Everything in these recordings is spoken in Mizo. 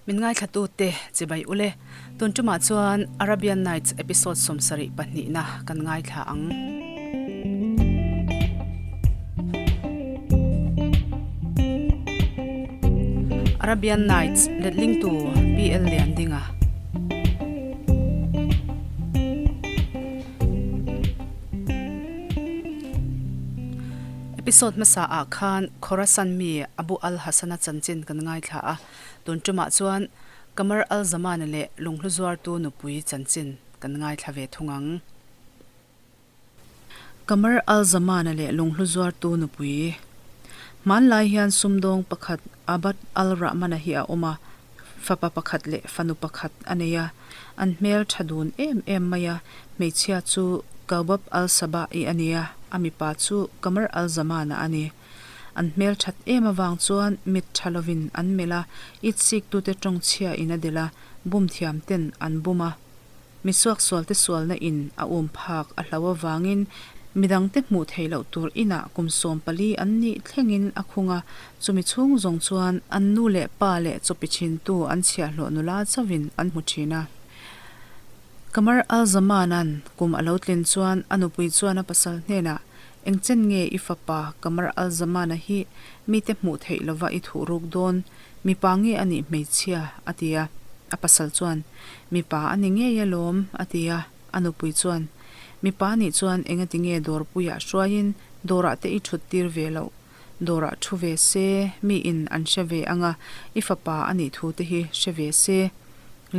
Min ngaithlatute chibai ule. Tun tumah chuan Arabian Nights episode 72na kan ngaithla ang. Arabian Nights letling tu PL Liandinga. Episode hmasa ah khan Khorasan mi Abu al-Hasan-a chanchin kan ngaithla a. Tun tumah chuan Qamar al-Zaman-a leh lunghlu zuartu nupui chanchin kan ngaithla ve thung ang. Qamar al-Zaman-a leh lunghlu zuartu nupui. Hmanlai hian sumdawng pakhat Abd al-Rahman-a hi a awm a, fapa pakhat leh fanu pakhat a nei a. An hmel tha dun em em mai a, hmeichhia chu Kawbab al-Saba'i a ni a, a mipa chu Qamar al-Zaman-a a ni. An hmel that em avang chuan mit tha lovin an melh a, itsiktute tawng chhia in a delh a, bum thiam ten an bum a. Mi suaksualte sualna in a um phak a hlo avangin midangte hmuh theih loh tur inah kum 14 an nih thlengin a khung a, chumi chhung zawng chuan an nu leh pa leh chawpi thintu an chhiahhlawh nula chauhin an hmu thin a. Qamar al-Zaman-a'n kum a lo tlin chuan a nupui chuan a pasal hnenah, Engchen nge i fapa Qamar al-Zaman-a hi mite hmuh theih lova i thuh ruk dawn? Mipa nge a nih hmeichhia? a ti a. A pasal chuan, Mipa a ni ngei alawm, a ti a. A nupui chuan, Mipa nih chuan engati nge dawrpuiah hruaiin dawrah te i thut tir ve loh? Dawrah thu ve se, mi in an hre ve ang a, i fapa a nih thu te hi hre ve se,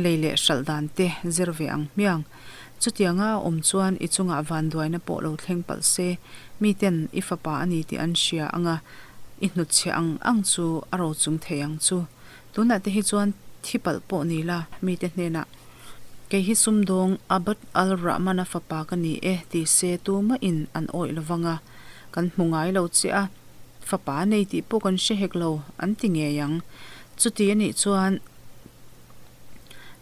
lei leh hralh dan te zir ve ang hmiang. Chutianga a awm chuan i chungah vanduaina pawh lo thleng palh se, mi ten i fapa a ni tih an hria ang a, i hnutchhiah ang ang chu a ro chung thei ang chu. Tunah te hi chuan thi palh pawh ni la, mite hnenah, Kei hi sumdawng Abd al-Rahman-a fapa ka ni e ti se tumahin an awih lo vang a, kan hmu ngai lo che a, fapa a nei tih pawh kan hre hek lo, an ti ngei ang. Chuti a nih chuan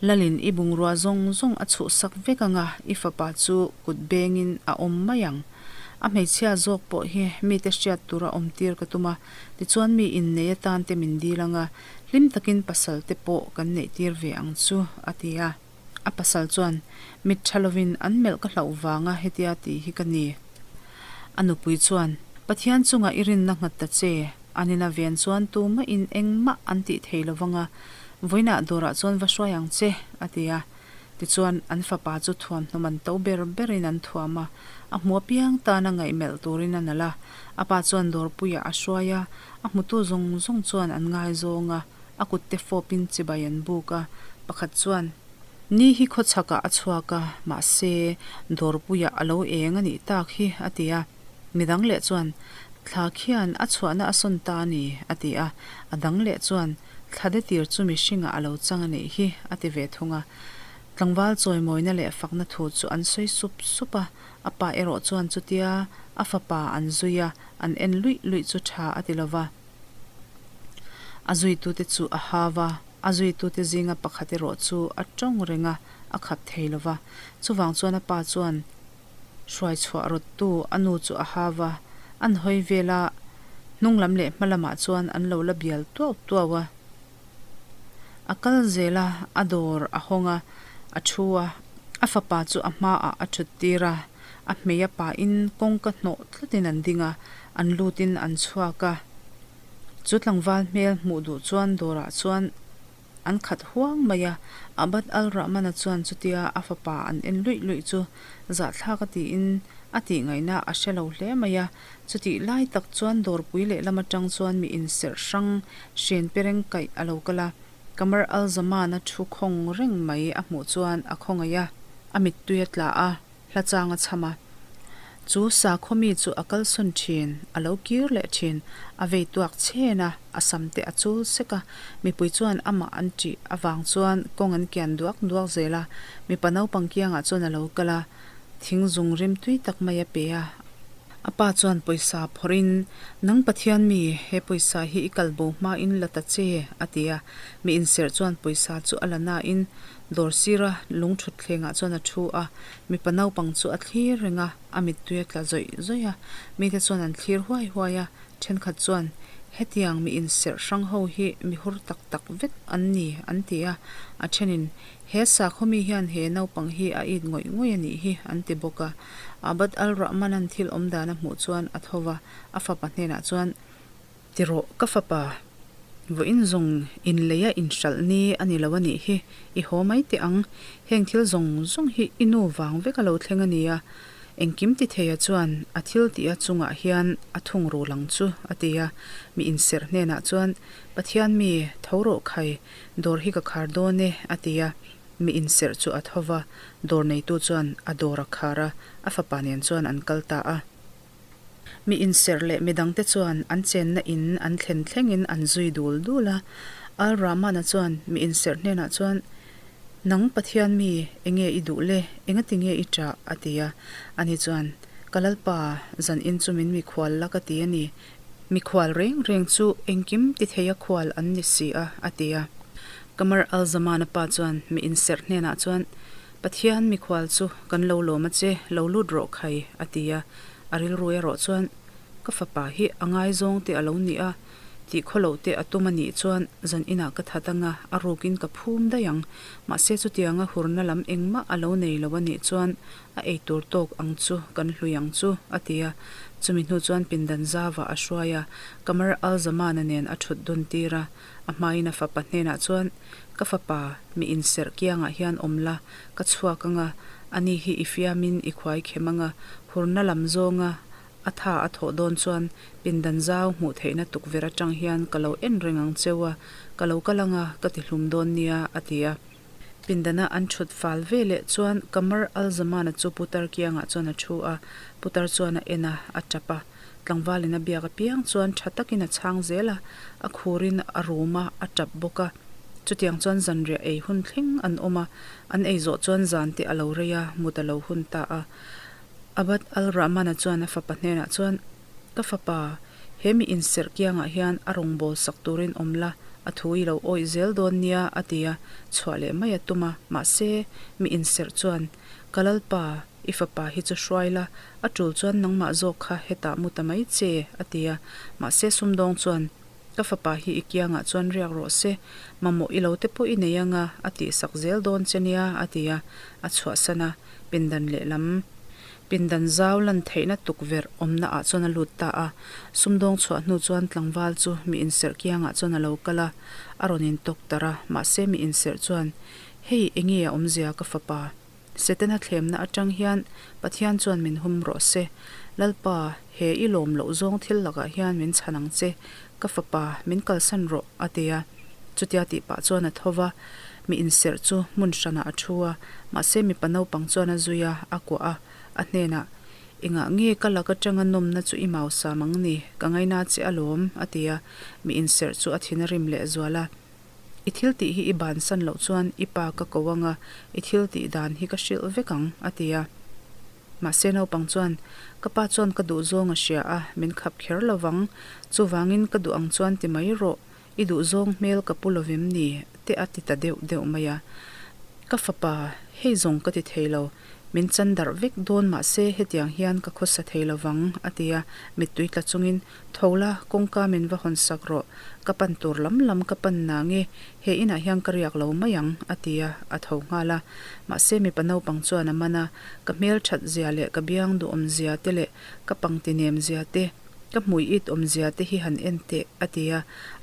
Lalin i bungrua zawng zawng a chhuhsak vek ang a, i fapa chu kut bengin a awm mai ang. A hmeichhia zawk pawh hi mite hriat tura awm tir ka tum a, tichuan mi innei atan te min dil ang a, hlim takin pasal te pawh kan neih tir ve ang chu, a ti a. A pasal chuan, Mit tha lovin an melh ka hlauh vanga hetia tih hi ka ni. A nupui chuan, Pathian chungah i rinna nghat ta che, an ina ven chuan tumahin engmah an tih thei lovang a, vawiinah dawrah chuan va hruai ang che, a ti a. Tichuan, an fapa chu thuamhnaw man to ber berin an thuam a, a hmu apiang tana ngaihmelh turin a nalh a. A pa chuan dawrpuiah a hruai a, a hmutu zawng zawng chuan an ngaizawng a, a kutte fawpin chibai an buk a. Pakhat chuan, Ni hi khawchhakah a chhuak a, mahse, dawrpuiah a lo eng a nih tak hi, a ti a. Midang leh chuan, Thla khian a chhuahna a sawn ta a ni, a ti a. A dang leh chuan, Thla de tir chu mihringah a lo chang a nih hi, a ti ve thung a. Tlangval chawimawina leh fakna thu chu an sawi sup sup a, a pa erawh chuan chutia a fapa an zui a, an en luih luih chu tha a ti lo va. A zuitute chu a hau a, a zuitute zinga pakhat erawh chu a tawng reng a, a khap thei lo va. Chuvang chuan a pa chuan Hruai chhuah rawttu a nu chu a hau a, an hawi vel a, hnung lam leh hma lamah chuan an lo la bial tuau tuau a. A kal zel a, a dawr a hawng a, a thu a, a fapa chu a hmaah a thut tir a, a hmei a pahin kawngka hnawh tlatin an ding a, an lutin an chhuak a. Chu tlangval hmel hmuh duh chuan dawrah chuan An khat huang mai a, Abd al-Rahman-a chuan chutia a fapa an en luih luih chu zahthlak a tiin a tihngaihna a hre lo hle mai a. Chutih lai tak chuan dawrpui lehlam atang chuan mi inserh hrang hren pereng kaih a lo kal a, Qamar al-Zaman-a thu khawng reng mai a hmuh chuan a khawngaih a, a mittui a tla a. Hla chang a chham a. Chu sakhaw mi chu a kalsawn thin, a lo kir leh thin, a vei tuak chhen a, a sam te a chul sek a, mipui chuan amah an ṭih avang chuan kawng an kian duak duak zel a, mipa naupang kiangah chuan a lo kal a, thing zung rim tui tak mai a pe a. A pa chuan pawisa phawrhin, Nang Pathian mi, he pawisa hi i kal bo hmain la ta che, a ti a. Mi inserh chuan pawisa chu a la nain Dawr sira lung thut thlengah chuan a thu a, mipa naupang chu a thlir reng a, a mittui a tla zawih zawih a. Mite chuan an thlir huai huai a, thenkhat chuan, Hetiang mi inserh hrang ho hi mi hur tak tak vek an ni, an ti a. A thenin, He sakhaw mi hian he naupang hi a it ngawih ngawih a nih hi, an ti bawk a. Abd al-Rahman-a'n thil awm dan a hmuh chuan a tho va, a fapa hnenah chuan, Ti rawh, ka fapa, vawiin zawng inleia inhralh ni a ni lo a nih hi, i haw mai teh ang. Heng thil zawng zawng hi i nu vang vek a lo thleng a nia. Engkim ti theia chuan a thil tih a chungah hian a thung rul ang chu, a ti a. Mi inserh hnenah chuan, Pathian mi, tho rawh khai, dawr hi ka khar dawn e, a ti a. Mi inserh chu a tho va, dawr neitu chuan a dawr a khar a, a fapa nen chuan an kal ta a. Mi inserh leh midangte chuan an chenna in an thlen thlengin an zui dul dul a. Al Rahman-a chuan mi inserh hnenah chuan, Nang Pathian mi, enge i duh le? Engati nge i ṭah? a ti a. Ani chuan, Ka Lalpa, zan in chu min mikhual la ka ti a ni. Mikhual reng reng chu engkim ti theia khual an ni si a, a ti a. Qamar al-Zaman-a pa chuan mi inserh hnenah chuan, Pathian mikhual chu kan lo lawm a che, lo lut rawh khai, a ti a. A rilru erawh chuan, Ka fapa hi a ngaizawng te a lo ni a, tih khaw loh te a tum a nih chuan zan inah ka that anga a rukin ka phum daih ang. Mahse chutianga hurna lam engmah a lo nei lo a nih chuan a eitur tawk ang chu kan hlui ang chu, a ti a. Chumi hnu chuan pindan zava a hruai a, Qamar al-Zamana nen a thut dun tir a. A hmain a fapa hnenah chuan, Ka fapa, mi inserh kiangah hian awm la, ka chhuak anga, ani hi i fiamin i khuai khem anga, hurna lam zawnga a tha a thawh dawn chuan pindan zau hmuh theihna tukverh atang hian ka lo en reng ang cheu a, ka lo kal anga ka ti hlum dawn nia, a ti a. Pindana an thut fal ve leh chuan Qamar al-Zamana chu putar kiangah chuan a thu a, putar chuan a en a, a tap a. Tlangvalin a biak apiang chuan tha takin a chhang zel a, a khurin a rum a, a tap bawk a. Chutiang chuan zanriah ei hun thleng an awm a, an ei zawh chuan zan te a lo rei a, mut a lo hun ta a. Abd al-Rahman-a chuan a fapa hnenah chuan, Ka fapa, he mi inserh kiangah hian a rawngbâwl sak turin awm la, a thu i lo awih zel dawn nia, a ti a, chhuah leh mai a tum a. Mahse, mi inserh chuan, Ka lalpa, I fapa hi chu hruai la, a tul chuan nangmah zawk kha hetah mu ta mai che, a ti a. Mahse sumdawng chuan, Ka fapa hi i kiangah chuan riak rawh se, mamawh i lo te pawh i nei anga, a tihsak zel dawn che nia, a ti a. A chhuahsan a, pindan lehlam pindan zau lan theihna tukverh awmna ah chuan a lut ta a. Sumdawng chhuah hnu chuan tlangval chu mi inserh kiangah chuan a lo kal a, a rawn intawk tarh a. Mahse mi inserh chuan, Hei enge a awmzia ka fapa? Setana thlemna atang hian Pathian chuan min hum rawh se. Lalpa, he i lawm loh zawng thil lakah hian min chhan ang che. Ka fapa, min kalsan rawh, a ti a. Chutia tih pah chuan a tho va, mi inserh chu hmun hranah a thu a. Mahse mipa naupang chuan a zui a, a kuah a, a hnenah, Engah nge ka lak atanga nawmna chu i mausam ang ni? Ka ngaina che alawm, a ti a. Mi inserh chu a thin a rim lehzual a. I thil tih hi i bansan loh chuan i pa ka ko anga i thil tih dan hi ka hrilh vek ang, a ti a. Mahse naupang chuan, Ka pa chuan ka duhzawng a hria a, min khap kher lo vang. Chuvangin ka duh ang chuan ti mai rawh, i duhzawng hmel ka pu lovem ni? te a ti ta deuh deuh mai a. Ka fapa, hei zawng ka ti thei lo, min chan darh vek dawn mahse hetiang hian ka khawsa thei lo vang, a ti a, mittui tla chungin Tho la, kawngka min va hawn sak rawh, ka pan tur lam lam ka pan na nge, he inah hian ka riak lo mai ang, a ti a, a tho nghal a. Mahse mipa naupang chuan a man a, ka hmel that zia leh ka biang duhawm zia te leh ka pangti nem zia te, ka hmui it awm zia te hi han en teh, a ti a,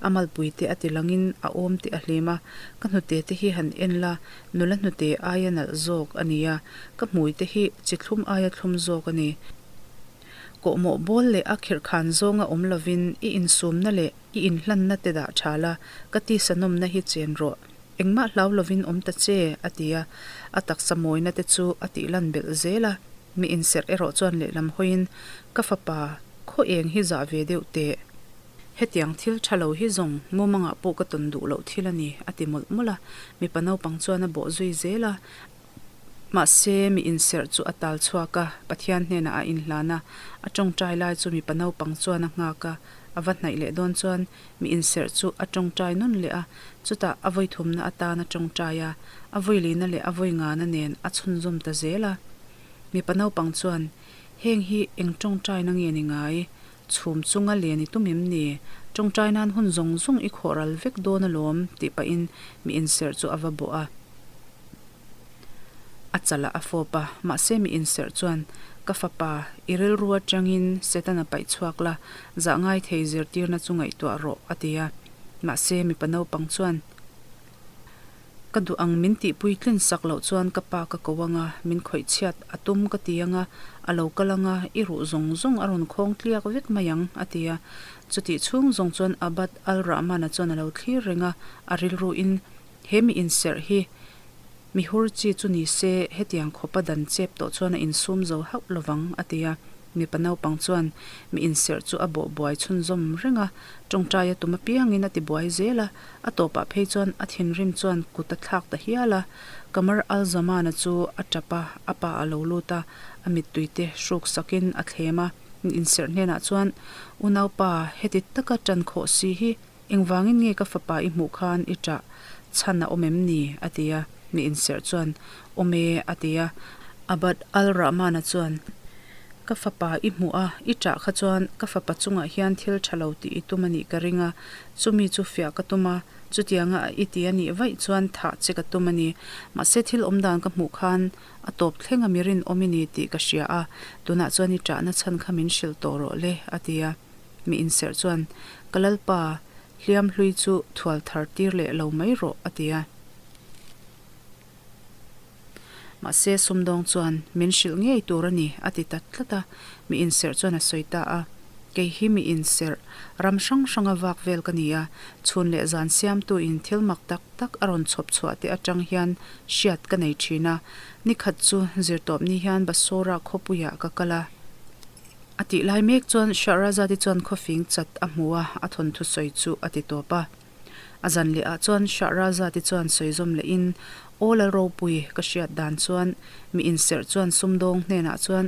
a malpui te a ti langin a awm te a hlim a, ka hnute te hi han en la, nula hnute aia nalh zawk a ni a, ka hmui te hi chi thlum aia thlum zawk a ni. Kawhmawh bawl leh a khirhkhan zawnga awm lovin i insumna leh i inhlanna te dah tha la, ka tisa nawmna hi chen rawh. Engmah hlau lovin awm ta che, a ti a. A taksa mawina te chu a tih lan belh zel a. Mi inserh erawh chuan lehlam hawiin, Ka fapa, khaw eng hi zah ve deuh teh. Hetiang thil tha lo hi zawng mumangah pawh ka tawn duh loh thil a ni, a ti mawlh mawlh a. Mipa naupang chuan a bawh zui zel a. Mahse, mi inserh chu a tal chhuak a, Pathian hnenah a inhlan a. A tawngtai lai chu mipa naupang chuan a nghak a, a va hnaih leh dawn chuan mi inserh chu a tawngtai nawn leh a, chutah a vawi thumna atan a tawngtai a, a vawi lina leh a vawi ngana nen a chhunzawm ta zel a. Mipa naupang chuan, Heng hi eng tawngtaina nge ni ngai? Chhum chunga len i tum em ni? Ṭawngṭai nan hun zawng zawng i khawh ral vek dawn alawm, tih pahin mi inserh chu a va bawh a. A chalah a fawp a, mahse mi inserh chuan, Ka fapa, i rilru aṭangin Setana paih chhuak la, zah ngai thei zirtirna chu ngaihtuah rawh, a ti a. Mahse mipa naupang chuan, Ka duh ang min tihpui tlin sak loh chuan ka pa ka ko anga, min khawih chhiat a tum ka ti anga, a lo kal anga, i ruh zawng zawng a rawn khawng tliak vek mai ang, a ti a. Chutih chhung zawng chuan Abad al-Rahman-a chuan a lo thlir reng a, a rilruin, He mi inserh hi mi hur chi chu ni se, hetiang khawpa dan chep tawh chuan a insum zo hauh lovang, a ti a. Mipa naupang chuan mi inserh chu a bawh buai chhunzawm reng a, tawngtai a tum apiangin a ti buai zel a, a tawpah phei chuan a thinrim chuan kut a thlak ta hial a. Qamar al-Zaman-a chu a tap a, a pa a lo lut a, a mittui te hruk sakin a thlem a. Mi inserh hnenah chuan, Unaupa, heti taka tan khawh si hi Engvangin nge ka fapa i hmuh khan i ṭah chhan a awm em ni? a ti a, mi inserh chuan, Awm e, a ti a. Abad al-Rahman-a chuan, Ka fapa i hmuh a, i ṭah kha chuan ka fapa chungah hian thil ṭha lo tih i tum a nih ka ring a, chumi chu fiah ka tum a, chutianga i ti a nih vaih chuan thah che ka tum a ni. Mahse thil awmdan ka hmuh khan a tawp thleng a mi rinawm i ni tih ka hria a, tunah chuan i ṭahna chhan kha min hrilh tawh rawh le, a ti a. Mi inserh chuan, Ka Lalpa, hliam hlui chu thual thar tir leh lo mai rawh, a ti a. Mahse, sumdawng chuan, Min hrilh ngei tur a ni, a ti ta tlat a. Mi inserh chuan a sawi ta a, Kei hi mi inserh, ram hrang hranga vak vel ka ni a, chhun leh zan siamtuin thil mak tak tak a rawn chhawp chhuah te atang hian hriat ka nei thin a. Nikhat chu zirtawpni hian Basora khawpuiah ka kal a. A tih lai mek chuan Shahrazad-i chuan khawfing chat a hmu a, a thawnthu sawi chu a ti tawp a. A zan leh ah chuan Shahrazad-i chuan sawi zawm leh in, Aw Lalropui, ka hriat dan chuan mi inserh chuan sumdawng hnenah chuan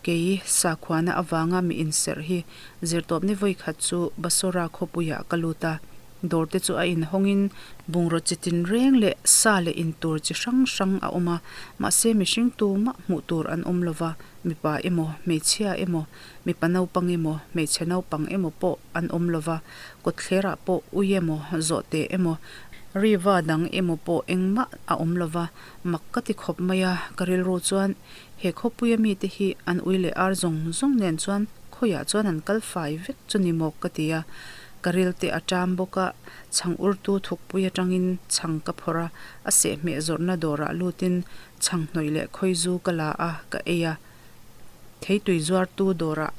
kei sakhuana avanga mi inserh hi zirtawpni vawikhat chu Basora khawpuiah ka lut a, Dawr te chu a inhawng in bungraw chi tin reng leh sa leh in tur chi hrang hrang a awm a, mahse mihring tumah hmuh tur an awm lova, mipa emaw hmeichhia emaw mipa naupang emaw hmeichhe naupang emaw pawh an awm lova, kawtthler ah pawh ui emaw zawhte emaw riva dang emaw pawh engmah a awm lova, mak ka ti khawp mai a, ka rilru chuan he khawpuia mite hi an ui leh ar zawng zawng nen chuan khawiah chuan an kal fai vek chu ni maw ka ti a. Ka ril te a ṭam bawk a, chhang urtu thukpui aṭangin chhang ka phawrh a, a sehhmeh zawrhna dawrah lutin chhang hnawih leh khawizu ka la a, ka ei a. Theitui zuartu dawrah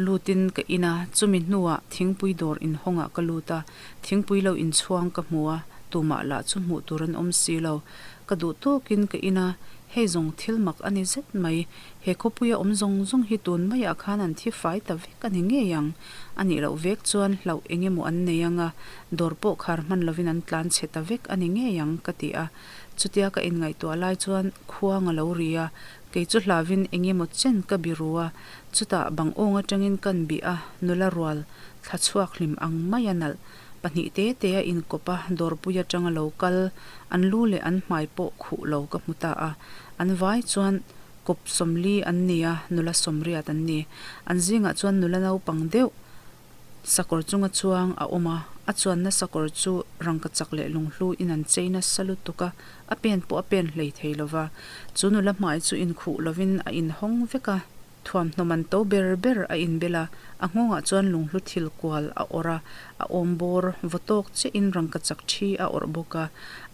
lutin ka in a, chumi hnuah thingpui dawr inhawngah ka lut a, thingpui lo inchhuang ka hmu a, tumah lah chu hmuh tur an awm si lo. Ka duh tawkin ka in a, hei zawng thil mak a ni zet mai. He khawpuia awm zawng zawng hi tun maiah khan an thi fai ta vek a ni ngei ang. A nih loh vek chuan hlauh eng emaw an nei ang a, dawr pawh khar hman lovin an tlan chhe ta vek a ni ngei ang ka ti a. Chutia ka inngaihtuah lai chuan khuang a lo ri a, kei chu hlavin eng emaw chen ka bi ru a, chutah bang awng atangin kan bih a, nula rual thla chhuak hlim ang mai a nalh. Pahnih te te a inkawp a, dawrpui atanga lo kal, an lu leh an hmai pawh khuh lo ka hmu ta a. An vai chuan Kawp 40 an ni a, nula 80 an ni. An zingah chuan nula naupang deuh sakawr chunga chuang a awm a, a chuanna sakawr chu rangkachak leh lunghlu in an chei nasa lutuk a, a pen pawh a pen hlei thei lo va. Chu nula hmai chu inkhuh lovin a inhawng vek a, thuamhnaw man to ber ber a inbel a, a nghawngah chuan lunghlu thil kual a awrh a, a awm bawr vaw tawk chiahin rangkachak thi a awrh bawk a,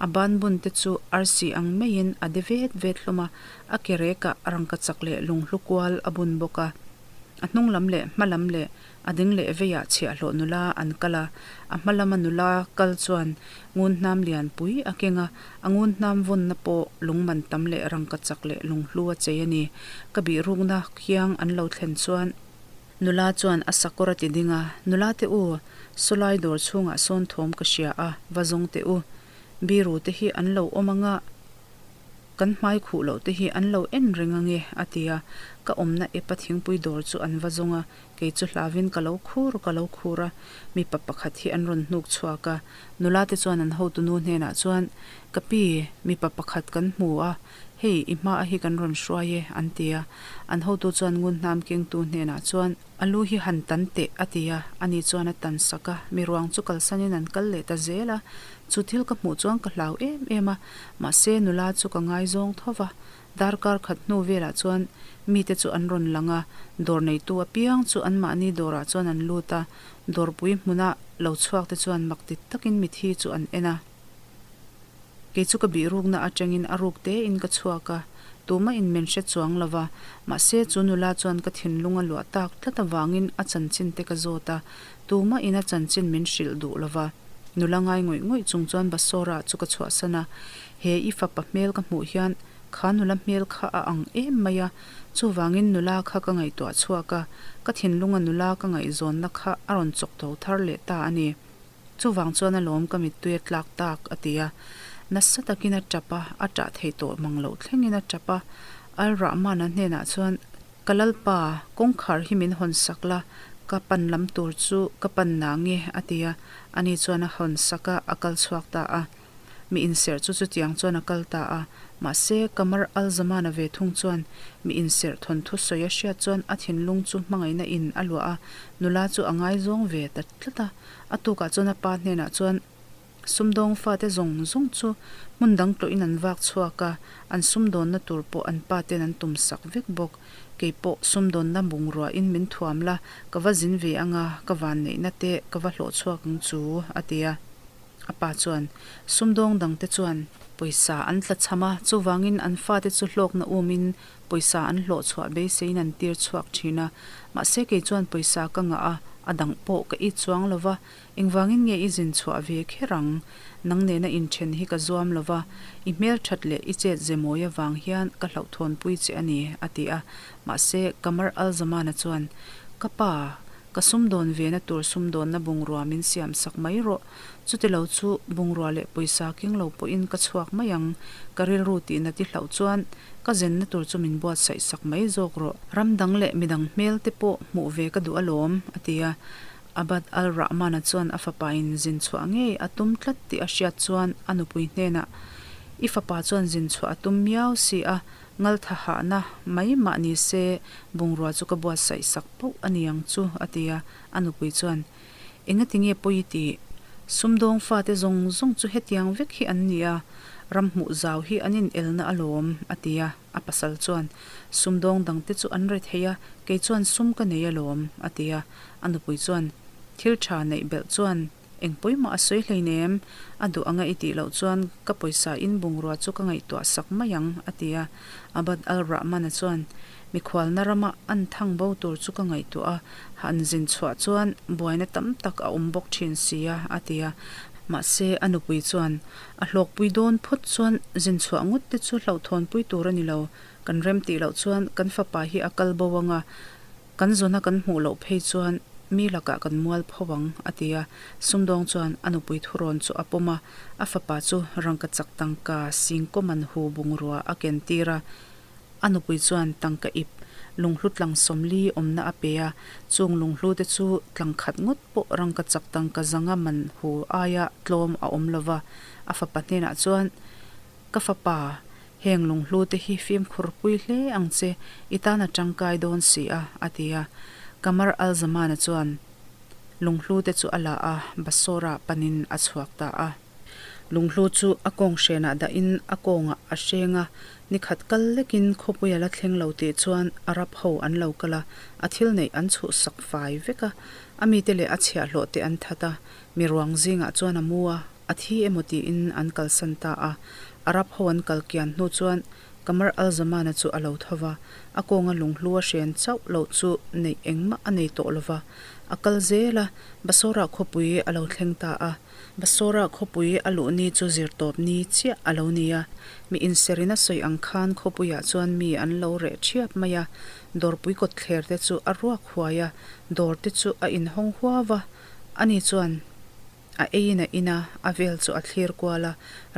a banbun te chu arsi ang maiin a de vet vet hlawm a, A ke rekah rangkachak leh lunghlu kual a bun bawk a. A hnung lam leh hma lam leh a ding leh veiah chhiahhlawh nula an kal a. A hma lama nula kal chuan ngun hnam lian pui a keng a, a ngun hnam vawnna pawh lung man tam leh rangkachak leh lunghlu a chei a ni. Ka bihrukna khiang an lo thlen chuan nula chuan a sakawr a ti ding a, Nula te u, sawlai dawr chhungah sawn thawm ka hria a, va zawng teh u. Biru te hi an lo awm anga. Kan hmai khuh loh te hi an lo en reng ange, a ti a. Ka awmna epa thingpui dawr chu an va zawng a, kei chu hlavin ka lo khur ka lo khur a. Mipa pakhat hi an rawn hnuk chhuak a. Nula te chuan an hotunu hnenah chuan, Ka pi, mipa pakhat kan hmu a, Hei, i hma a hi kan rawn hruai e, an ti a. An hotu chuan ngunhnam kengtu hnenah chuan, A lu hi han tan teh, a ti a. Ani chuan a tan sak a, mi ruang chu kalsanin an kal leh ta zel a. Chu thil ka hmuh chuan ka hlau em em a, mahse nula chu ka ngaizawng tho va. Darkar khat hnu velah chuan mite chu an rawn lang a, dawr neitu apiang chu anmahni dawrah chuan an lut a, dawrpui hmuna lo chhuak te chuan mak ti takin mithi chu an en a. Kei chu ka bih rukna atangin a ruk tein ka chhuak a, tumah in min hre chuang lo va, mahse chu nula chuan ka thinlung a luah tak tlat avangin a chanchin te ka zawt a, tumah in a chanchin min hrilh duh lo va. Nula ngai ngawih ngawih chung chuan Basora chu ka chhuahsan a, he i fapa hmel ka hmuh hian kha nula hmel kha a ang em mai a, chuvangin nula kha ka ngaihtuah chhuak a, ka thinlunga nula ka ngaihzawnna kha a rawn chawk tho thar leh ta a ni. Chuvang chuan a lawm ka mittui a tlak tak, a ti a. Nasa takin a tap a, a tah thei tawh mang loh thlengin a tap a. Al Rahman-a hnenah chuan, Ka Lalpa, kawngkhar hi min hawn sak la, ka pan lam tur chu ka pan na nge, a ti a. Ani chuan a hawn sak a, a kal chhuak ta a. Mi inserh chu chutiang chuan a kal ta a. Mahse, Qamar al-Zaman-a ve thung chuan mi inserh thawnthu sawi a hriat chuan a thinlung chu hmangaihna in a luah a, nula chu a ngaizawng ve ta tlat a. A tukah chuan a pa hnenah chuan sumdawng fate zawng zawng chu hmun dang tlawhin an vak chhuak a, an sumdawnna tur pawh an pa ten an tum sak vek bawk. Kei pawh sumdawnna bungruahin min thuam la, ka va zin ve anga ka vanneihna te ka va hlawh chhuak ang chu, a ti a. A pa chuan, Sumdawng dangte chuan pawisa an tlachham a, chuvangin an fate chu hlawkna umin pawisa an hlawh chhuah beiseiin an tir chhuak thin a. Mahse kei chuan pawisa ka ngah a, a dang pawh ka it chuang lo va, engvangin nge i zin chhuah ve kher ang? Nang nena inthen hi ka zuam lo va, i hmelthat leh i chet ze mawi avang hian ka hlauhthawnpui che a ni, a ti a. Mahse Qamar al-Zamana chuan, Ka pa, Ka sumdawn vena tur sumdawnna bungrua min siam sak mai rawh. Chutilo chu bungrua leh pawisa keng lo pawhin ka chhuak mai ang. Ka rilru tihna ti hlauh chuan ka zenna tur chu min buatsaih sak mai zawk rawh. Ram dang leh midang hmel te pawh hmuh ve ka duh alawm, a ti a. Abad al-Rahman-a chuan a fapain zin chhuah ngei a tum tlat tih a hriat chuan a nupui hnenah, I fapa chuan zin chhuah a tum miau si a, Ngaltha hahna mai mah ni se bungrua chu ka buatsaih sak pauh a ni ang chu, a ti a. A nupui chuan, Engati nge pawi i tih? Sumdawng fate zawng zawng chu hetiang vek hi an ni a, ram hmuh zau hi an inelna alawm, a ti a. A pasal chuan, Sumdawng dangte chu an re thei a, kei chuan sum ka nei alawm, a ti a. A nupui chuan, Thil tha neih belh chuan Eng pawimawh a sawi hleinem, a duh anga i tih loh chuan ka pawisa in bungrua chu ka ngaihtuah sak mai ang, a ti a. Abad al-Rahman-a chuan, Mikhualna rama an thang bo tur chu ka ngaihtuah a, han zin chhuah chuan buaina tam tak a awm bawk thin si a, a ti a. Mahse, a nupui chuan, A hlawkpui dawn phawt chuan zin chhuah ngawt te chu hlauhthawnpui tur a ni lo, kan rem tih loh chuan kan fapa hi a kal bo anga, Kan zawna kan hmuh loh phei chuan mi lakah kan mual pho ang, a ti a. Sumdawng chuan a nupui thurawn chu a pawm a, a fapa chu rangka chak tangka singkaw man hu bungrua a ken tir a. A nupui chuan tangka ip lunghlu tlang 40 awmna a pe a, chung lunghlu te chu tlang khat ngawt pawh rangka chak tangka zanga man hu aia tlawm a awm lo va. A fapa hnenah chuan, Ka fapa, heng lunghlu te hi fimkhur pui hle ang che, i tan a tangkai dawn si a, a ti a. Qamar al-Zamana chuan lunghlu te chu a la a, Basora panin a chhuak ta a. Lunghlu chu a kawng hrenah dahin a kawngah a hreng a, nikhat kal lekin khawpui a la thleng lo tih chuan Arab ho an lo kal a, a thil neih an chhuhsak fai vek a, a mite leh a chhiahhlawh te an that a, mi ruang zingah chuan a mu a. A thi emaw tiin an kalsan ta a. Arab ho an kal kian hnu chuan Qamar al-Zamana chu a lo tho va, a kawnga lunghlu a hren chauh loh chu neih engmah a nei tawh lo va. A kal zel a, Basora khawpui a lo thleng ta a. Basora khawpui a luh ni chu zirtawp ni chiah a lo ni a. Mi inserin a sawi ang khan khawpuiah chuan mi an lo reh ṭhiap mai a. Dawrpui kawtthler te chu a ruak huai a, dawr te chu a inhawng huau va. Ani chuan. A eiin a in a, a vel chu a thlir kual a,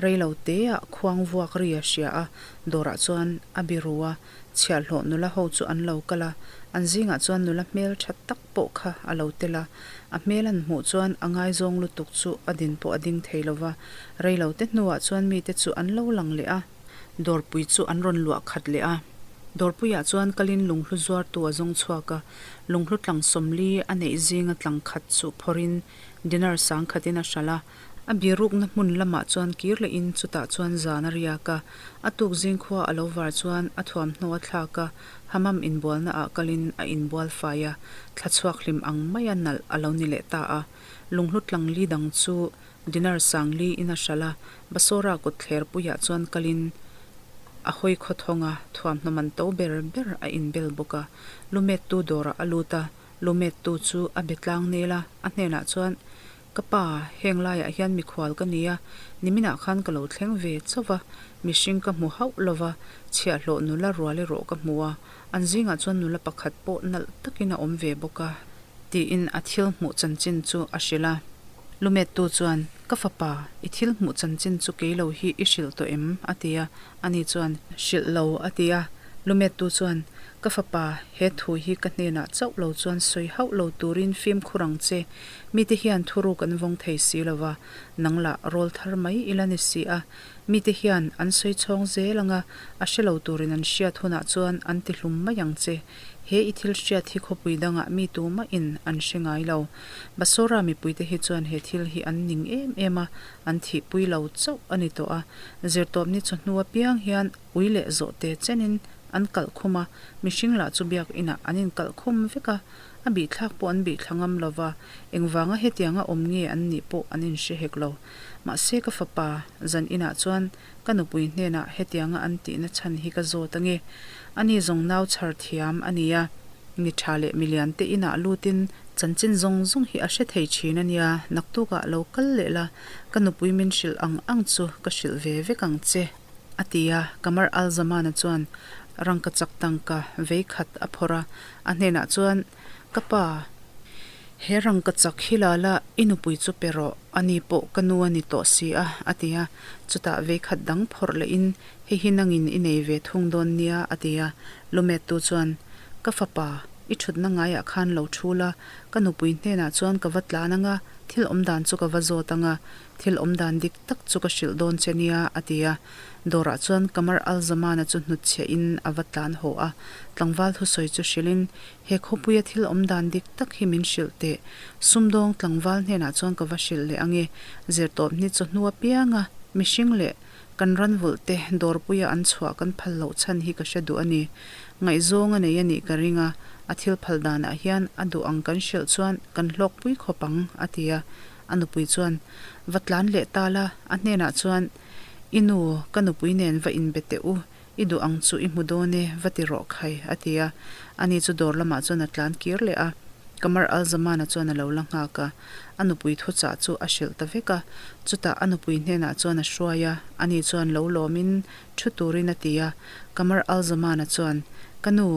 rei lo teah khuang vuak ri a hria a, dawrah chuan a biru a, chhiahhlawh nula ho chu an lo kal a, an zingah chuan nula hmel tha tak pawh kha a lo tel a, a hmel an hmuh chuan a ngaizawng lutuk chu a din pawh a ding thei lo va, rei lo te hnuah chuan mite chu an lo lang leh a. Dawrpui chu an rawn luah khat leh a. Dawrpuiah chuan kalin lunghlu zuartu a zawng chhuak a, lunghlu tlang 40 a neih zinga tlang khat chu phawrhin dinar sangkhatin a hralh a. A birukna hmun lamah chuan kir lehin chutah chuan zan a riak a. A tuk zingkhua a lo var chuan a thuamhnaw a thlak a, Hammam inbualna ah kalin a inbual fai a, thla chhuak hlim ang maia nalh a lo ni leh ta a. Lunghlu tlang li dang chu Dinar sang li in a hralh a, Basora kut thler puiah chuan kalin a hawi khaw thawng a, thuamhnaw man to ber ber a inbel bawk a. Lumettu dawrah a lut a, lumettu chu a be tlang nel a, a hnenah chuan, Ka pa, heng laiah hian mikhual ka ni a, niminah khan ka lo thleng ve chauh va, mihring ka hmu hauh lo va, chhiahhlawh nula rual erawh ka hmu a, an zingah chuan nula pakhat pawh nalh takin a awm ve bawk a. Tiin a thil hmuh chanchin chu a hrilh a. Lumettu chuan, Ka fapa, i thil hmuh chanchin chu kei lo hi i hrilh tawh em? a ti a. Ani chuan, Hrilh lo, a ti a. Lumettu chuan, Ka fapa, he thu hi ka hnenah chauh lo chuan sawi hauh lo turin fimkhur ang che. Mite hian thuruk an vawng thei si lo va, nang lah rawl thar mai i la ni si a. Mite hian an sawi chhawng zel ang a, a hre lo turin an hriat hunah chuan an ti hlum mai ang che. He i thil hriat hi khawpui dangah mi tumahin an hre ngai lo. Basora mipuite hi chuan he thil hi an ning em em a, an thihpui lo chauh a ni tawh a. Zirtawpni chawhnu apiang hian ui leh zawhte chenin an kalh khum a, mihring lah chu biakinah an inkalh khum vek a, a bihthlak pawh an bihthla ngam lo va, engvanga hetianga awm nge an nih pawh an inhre hek lo. Mahse ka fapa, zan inah chuan Ka nupui hnenah hetianga an tihna chhan hi ka zawt ange. Ani zawng nau chhar thiam a nia. Mi tha leh milian te inah lutin chanchin zawng zawng hi a hre thei thin a nia, naktukah lo kal leh la, ka nupui min hrilh ang ang chu ka hrilh ve vek ang che, a ti a. Qamar al-Zamana chuan rangkachak tangka vei khat a phawrh a, a hnenah chuan, Ka pa, he rangkachak hi la la, i nupui chu pe rawh. Ani pawh ka nu a ni tawh si a, a ti a. Chutah veikhat dang phawrh lehin, Hei hi nangin i nei ve thung dawn nia, a ti a. Lumettu chuan, Ka fapa, i thutna ngaiah khan lo thu la, ka nupui hnenah chuan ka va tlan ang a, thil awmdan chu ka va zawt ang a, thil awmdan dik tak chu ka hrilh dawn che nia, a ti a. Dawrah chuan Qamar al-Zamana chu hnutchhiahin a va tlan haw a. Tlangval thusawi chu hrilhin, He khawpuia thil awm dan dik tak hi min hrilh teh. Sumdawng tlangval hnenah chuan ka va hrilh leh ange. Zirtawpni chawhnu apianga mihring leh kan ranvulh te dawrpuia an chhuah kan phal loh chhan hi ka hre duh a ni. Ngaihzawng a nei a nih ka ring a, a thil phal danah hian a duh ang kan hrilh chuan kan hlawkpui khawp ang, a ti a. A nupui chuan, Va tlan leh ta la, a hnenah chuan, I nu, ka nupui nen va inbe teh u, I duh ang chu i hmu dawn e, va ti rawh khai, a ti a. Ani chu dawr lamah chuan a tlan kir leh a. Qamar al-Zamana chuan a lo la nghak a. A nupui thuchah chu a hrilh ta vek a. Chutah a nupui hnenah chuan a hruai a, ani chuan lo lawmin thu turin a ti a. Qamar al-Zamana chuan, Ka nu,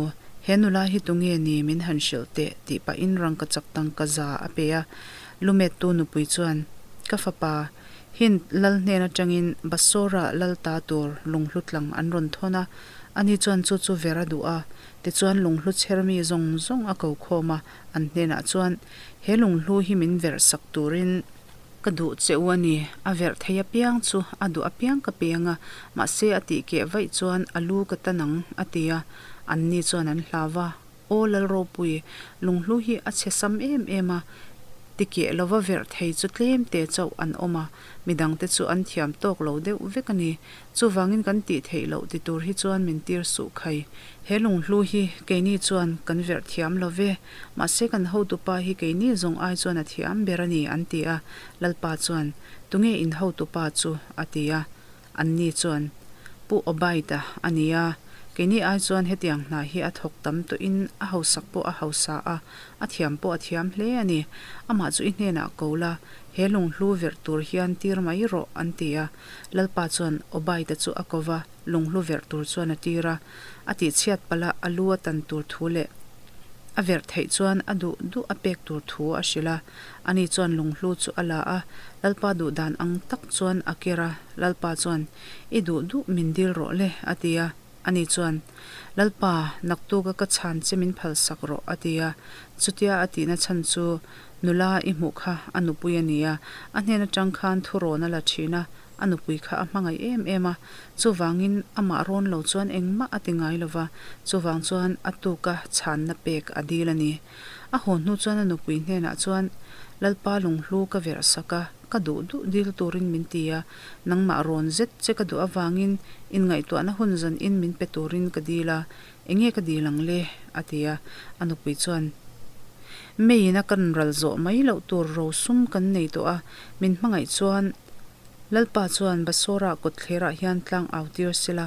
he nula hi tunge ni min han hrilh teh, tih pahin rangkachak tangka za a pe a. Lumettu nupui chuan, Ka fapa, Hind lal hnen atangin Basora lal ta tur lunghlu tlang an rawn thawn a, ani chuan chu chu ver a duh a, tichuan lunghlu chher mi zawng zawng a ko khawm a, an hnenah chuan, He lunghlu hi min verh sak turin ka duh che u a ni, a verh thei apiang chu a duh apiang ka peng a, mahse a tih keh vaih chuan a lu ka tan ang, a ti a, anni chuan an hlau va. Aw Lalropui, lunghlu hi a chhe sam em em a, tikeh lova verh thei chu tlem te chauh an awm a, midangte chu an thiam tawk lo deuh vek a ni. Chuvangin kan tih theih loh ti tur hi chuan min tir suh khai. He lunghlu hi keini chuan kan verh thiam lo ve, mahse kan hotupa hi keini zawng ai chuan a thiam ber a ni an ti a, Lalpa chuan, Tunge in hotupa chu? a ti a. Anni chuan, Pu Obaida a ni a, keini ai chuan hetiang hna hi a thawk tam tawhin a hausak pawh a hausa a, a thiam pawh a thiam hle a ni. Amah chu i hnenah ko la, he lunghlu verh tur hian tir mai rawh, an ti a. Lalpa chuan Obaida chu a ko va, lunghlu verh tur chuan a tir a. A tihchhiat palh a, a lu a tan tur thu leh a verh theih chuan a duh duh a pek tur thu a hrilh a. Ani chuan lunghlu chu a la a, Lalpa duh dan ang tak chuan a ker a, Lalpa chuan, I duh duh min dil rawh le, a ti a. Ani chuan, Lalpa, naktuka ka chhan che min phalsak rawh, a ti a. Chutia a tihna chhan chu nula i hmuh kha a nupui a ni a, a hnen atang khan thurawn a la thin a. A nupui kha a hmangaih em em a, chuvangin amah rawn lo chuan engmah a ti ngai lo va, chuvang chuan a tuka chhanna pek a dil a ni. A haw hnu chuan a nupui hnenah chuan, Lalpa lunghlu ka verh sak a, ka duh duh dil turin min ti a, nangmah rawn zet che ka duh avangin inngaihtuahna hun zanin min pe turin ka dil a, enge ka dil ang le? a ti a, a nupui chuan, Meiin a kan ral zawh mai loh tur rosum kan nei tawh a, min hmangaih chuan Lalpa chuan Basora kawtthlerah hian tlang au tir sela,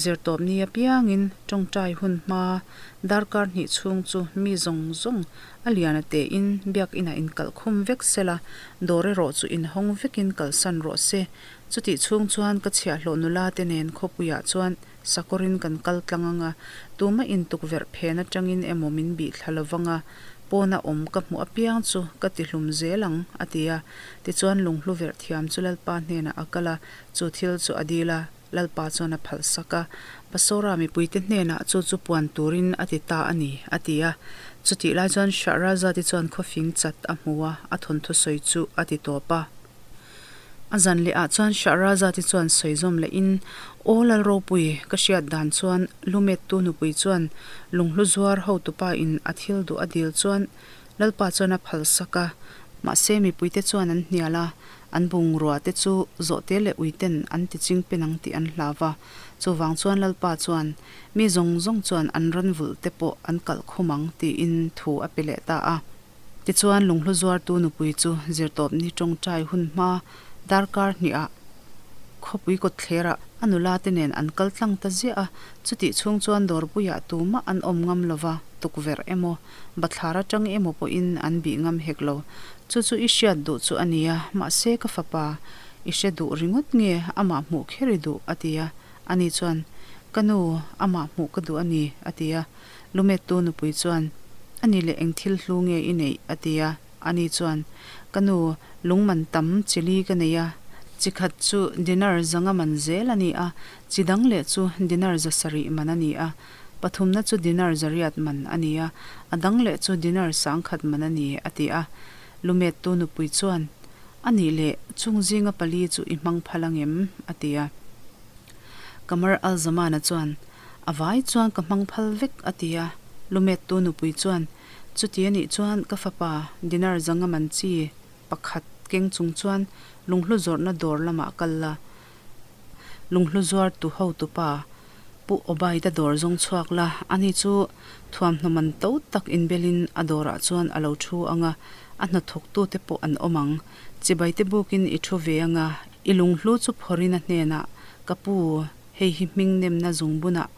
zirtawpni apiangin tawngtai hun hma darkar hnih chhung chu mi zawng zawng a lian a tein biakinah inkalh khum vek sela, dawr erawh chu inhawng vekin kalsan rawh se. Chutih chhung chuan ka chhiahhlawh nula te nen khawpuiah chuan sakawrin kan kal tlang ang a, tumah in tukverh phen atangin emaw min bih thla lovang a, pawna awm ka hmuh apiang chu ka ti hlum zel ang, a ti a. Tichuan lunghlu verh thiam chu Lalpa hnenah a kal a, chu thil chu a dil a, Lalpa chuan a phalh sak a. Basora mipuite hnenah chu chu puan turin a ti ta a ni, a ti a. Chutih lai chuan Shahrazad-i chuan khawfing chat a hmu a, a thawnthu sawi chu a ti tawp a. A zan leh ah chuan Shahrazad-i chuan sawi zawm leh in, Aw Lalropui, ka hriat dan chuan Lumettu nupui chuan lunghlu zuar hotupa in a thil duh a dil chuan Lalpa chuan a phal sak a, mahse mipuite chuan an hnial a, an bungrua te chu zawhte leh uiten an ti ching pen ang tih an hlau va. Chuvang chuan Lalpa chuan mi zawng zawng chuan an ran vulh te pawh an kalh khum ang tiin thu a pe leh ta a. Tichuan lunghlu zuartu nupui chu zirtawpni tawngtai hun hma darkar hnihah khawpui kawtthlerah a nula te nen an kal tlang ta ziah a, chutih chhung chuan dawrpuiah tumah an awm ngam lova, tukverh emaw, bathlar atang emaw pawhin an bih ngam hek lo. Chu chu i hriat duh chu a nia, mahse ka fapa, i hre duh ringawt nge amah hmuh kher i duh? a ti a. Ani chuan, Ka nu, amah hmuh ka duh a ni, a ti a. Lumettu nupui chuan, A ni leh eng thil hlu nge i neih? a ti a. Ani chuan, Ka nu, lung man tam chi li ka nei a, chi khat chu dinar zanga man zel a ni a, chi dang leh chu dinar za sarih man a ni a, pathumna chu dinar zariat man a ni a, a dang leh chu dinar sangkhat man a ni, a ti a. Lumettu nupui chuan, A nih leh, chung zinga pali chu i hmang phal angem? a ti a. Qamar al-Zamana chuan, A vai chuan ka hmang phal vek, a ti a. Lumettu nupui chuan, Chuti a nih chuan ka fapa dinar zanga man chi pakhat keng chung chuan lunghlu zawrhna dawr lamah kal la. Lunghlu zuar tu hotupa Pu Obaida dawr zawng chhuak la, ani chu thuamhnaw man to tak inbelin a dawrah chuan a lo thu ang a, a hnathawktute pawh an awm ang. Chibai te bukin i thu ve ang a, i lunghlu chu phawrhin a hnenah, Ka pu, Hei hi hming nemna zungbunah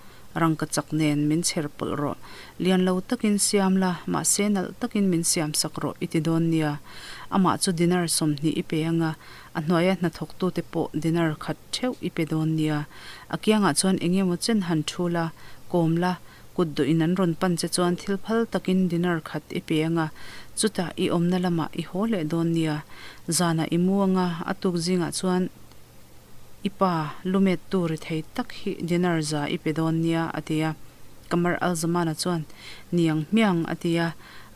rangka chak nen min chher pawlh rawh. Lian lo takin siam la, mahse nalh takin min siam sak rawh i ti dawn nia. Amah chu dinar 20 i pe anga, a hnuaia hnathawktute pawh dinar khat theuh i pe dawn nia. A kiangah chuan eng emaw chen han thu la, kawm la, kut duhin an rawn pan che chuan thil phal takin dinar khat i pe anga, chutah i awmna lamah i haw leh dawn nia. Zanah i mu anga, a tuk zingah chuan. I pa, lumettu ri thei tak hi dinar za i pe dawn nia, a ti a. Qamar al-Zamana chuan, Niang hmiang, a ti a.